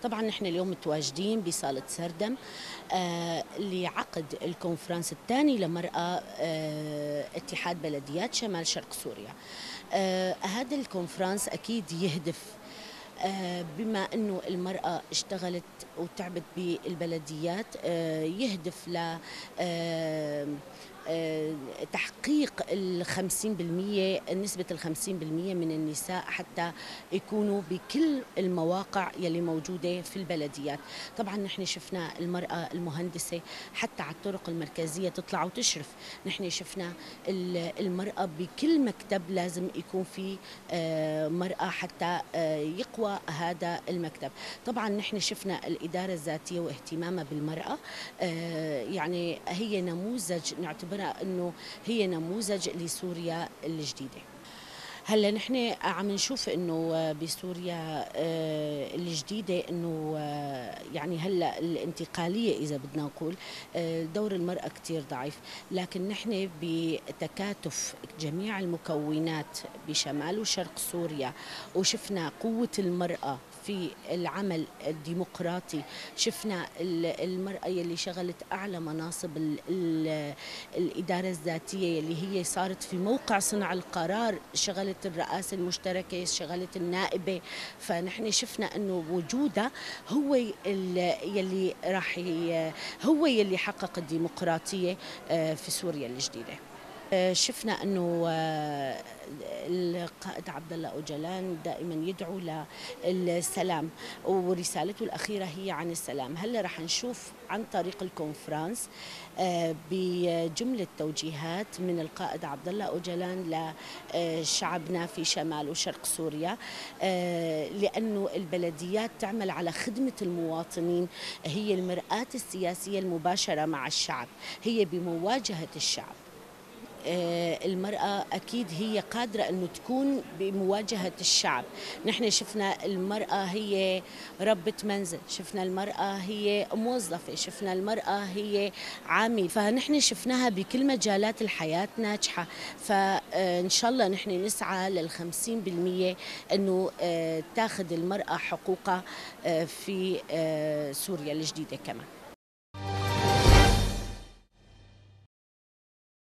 طبعا نحن اليوم متواجدين بصالة سردم لعقد ال conférence الثاني لمرأة اتحاد بلديات شمال شرق سوريا. هذا ال conférence أكيد يهدف بما أنه المرأة اشتغلت وتعبت بالبلديات، يهدف ل تحقيق 50%، نسبة 50% من النساء حتى يكونوا بكل المواقع يلي موجودة في البلديات. طبعا نحن شفنا المرأة المهندسة حتى على الطرق المركزية تطلع وتشرف، نحن شفنا المرأة بكل مكتب لازم يكون في مرأة حتى يقوى هذا المكتب. طبعا نحن شفنا الإدارة الذاتية واهتمامها بالمرأة، يعني هي نموذج، نعتبرها أنه هي نموذج لسوريا الجديدة. هلا نحن عم نشوف انه بسوريا الجديدة انه يعني هلا الانتقالية اذا بدنا نقول دور المراة كثير ضعيف، لكن نحن بتكاتف جميع المكونات بشمال وشرق سوريا، وشفنا قوة المراة في العمل الديمقراطي، شفنا المرأة يلي شغلت أعلى مناصب الإدارة الذاتية يلي هي صارت في موقع صنع القرار، شغلت الرئاسة المشتركة، شغلت النائبة. فنحن شفنا أنه وجودها هو يلي راح هو يلي حقق الديمقراطية في سوريا الجديدة. شفنا أنه القائد عبد الله أوجلان دائما يدعو للسلام، ورسالته الأخيرة هي عن السلام. هلا رح نشوف عن طريق ال conférence بجملة توجيهات من القائد عبد الله أوجلان لشعبنا في شمال وشرق سوريا، لأنه البلديات تعمل على خدمة المواطنين، هي المرآة السياسية المباشرة مع الشعب، هي بمواجهة الشعب. المرأة أكيد هي قادرة أنه تكون بمواجهة الشعب. نحن شفنا المرأة هي ربة منزل، شفنا المرأة هي موظفة، شفنا المرأة هي عاملة، فنحن شفناها بكل مجالات الحياة ناجحة. فإن شاء الله نحن نسعى 50% أنه تاخذ المرأة حقوقها في سوريا الجديدة كمان.